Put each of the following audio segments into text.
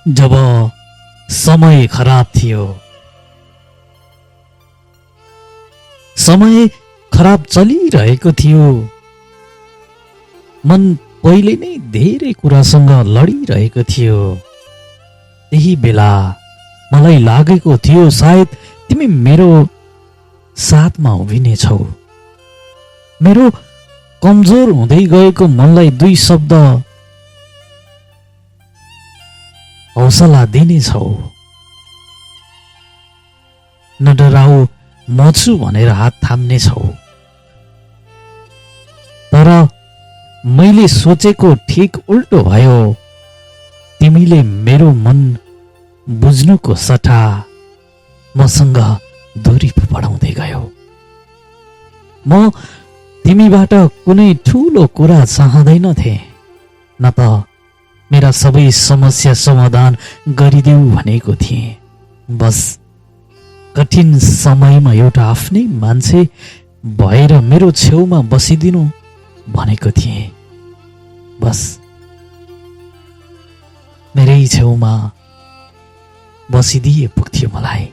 जब समय खराब थियो, समय खराब चलिरहेको थियो, मन पहिले नै धेरै कुरासँग लडिरहेको थियो। त्यही बेला मलाई लागेको थियो सायद तिमी मेरो साथमा उभिनेछौ। मेरो कमजोर हुँदै गएको मनलाई दुई शब्द हौसला दिनेछौ। नडराऊ, म छु भनेर हात थाम्नेछौ। तर मैले सोचेको ठिक उल्टो भयो। तिमीले मेरो मन बुझ्नुको सट्टा मसँग दूरी पो बढाउँदै गयो। म तिमीबाट कुनै ठुलो कुरा चाहँदैनथे, न त मेरा सबै समस्या समाधान गरिदेऊ भनेको थिएँ। बस कठिन समयमा एउटा आफ्नै मान्छे भएर मेरो छेउमा बसिदिनु भनेको थिएँ। बस मेरै छेउमा बसिदिए पुग्थ्यो। मलाई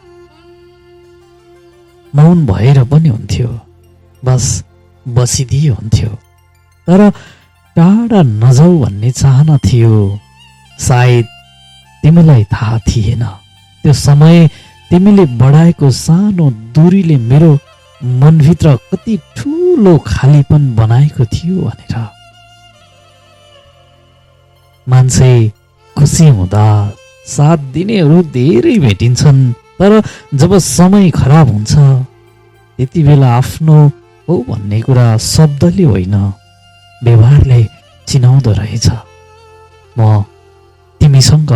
मौन भएर पनि हुन्थ्यो, बस बसिदिए हुन्थ्यो। तर टाढा नजाऊ भन्ने चाहना थियो। सायद तिमीलाई थाहा थिएन त्यो समय तिमीले बढाएको सानो दूरीले मेरो मनभित्र कति ठुलो खालीपन बनाएको थियो भनेर। मान्छे खुसी हुँदा साथ दिनेहरू धेरै भेटिन्छन्, तर जब समय खराब हुन्छ त्यति बेला आफ्नो हो भन्ने कुरा शब्दले होइन, व्यवहारले चिनाउँदो रहेछ। म तिमीसँग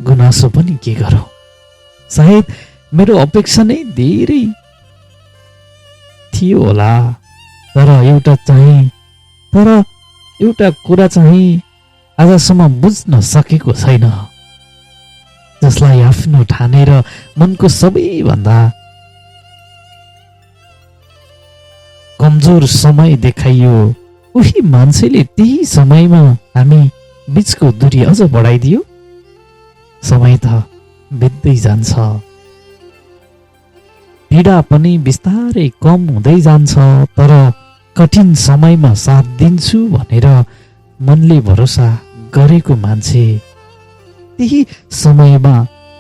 गुनासो पनि के गरौँ? सायद मेरो अपेक्षा नै धेरै थियो होला, तर एउटा कुरा चाहिँ आजसम्म बुझ्न सकेको छैन। जसलाई आफ्नो ठानेर मनको सबैभन्दा कमजोर समय देखाइयो, उही मान्छेले त्यही समयमा हामी बीचको दूरी अझ बढाइदियो। समय त बित्दै जान्छ, पीडा पनि बिस्तारै कम हुँदै जान्छ, तर कठिन समयमा साथ दिन्छु भनेर मनले भरोसा गरेको मान्छे त्यही समयमा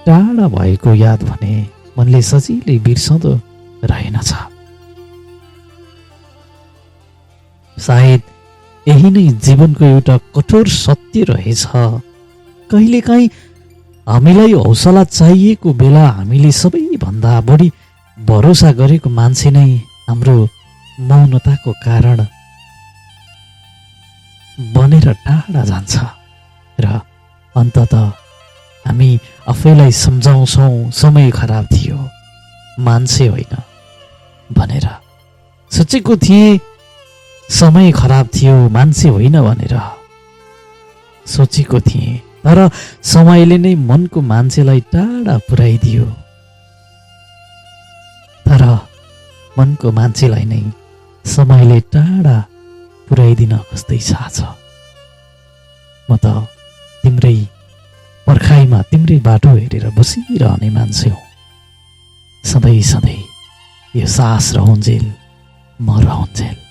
टाढा भएको याद भने मनले सजिलै बिर्सँदो रहेनछ। सायद यही नै जीवनको एउटा कठोर सत्य रहेछ। कहिलेकाहीँ हामीलाई हौसला चाहिएको बेला हामीले सबैभन्दा बढी भरोसा गरेको मान्छे नै हाम्रो मौनताको कारण बनेर टाढा जान्छ र अन्ततः हामी आफैलाई सम्झाउँछौँ समय खराब थियो, मान्छे होइन भनेर। सोचेको थिएँ समय खराब थियो, मान्छे होइन भनेर सोचेको थिएँ, तर समयले नै मनको मान्छेलाई टाढा पुर्याइदियो। तर मनको मान्छेलाई नै समयले टाढा पुर्याइदिन खोज्दैछ आज। म त तिम्रै पर्खाइमा तिम्रै बाटो हेरेर बसिरहने मान्छे हो। सधैँ सधैँ यो सास रहन्जेल म रहन्जेल।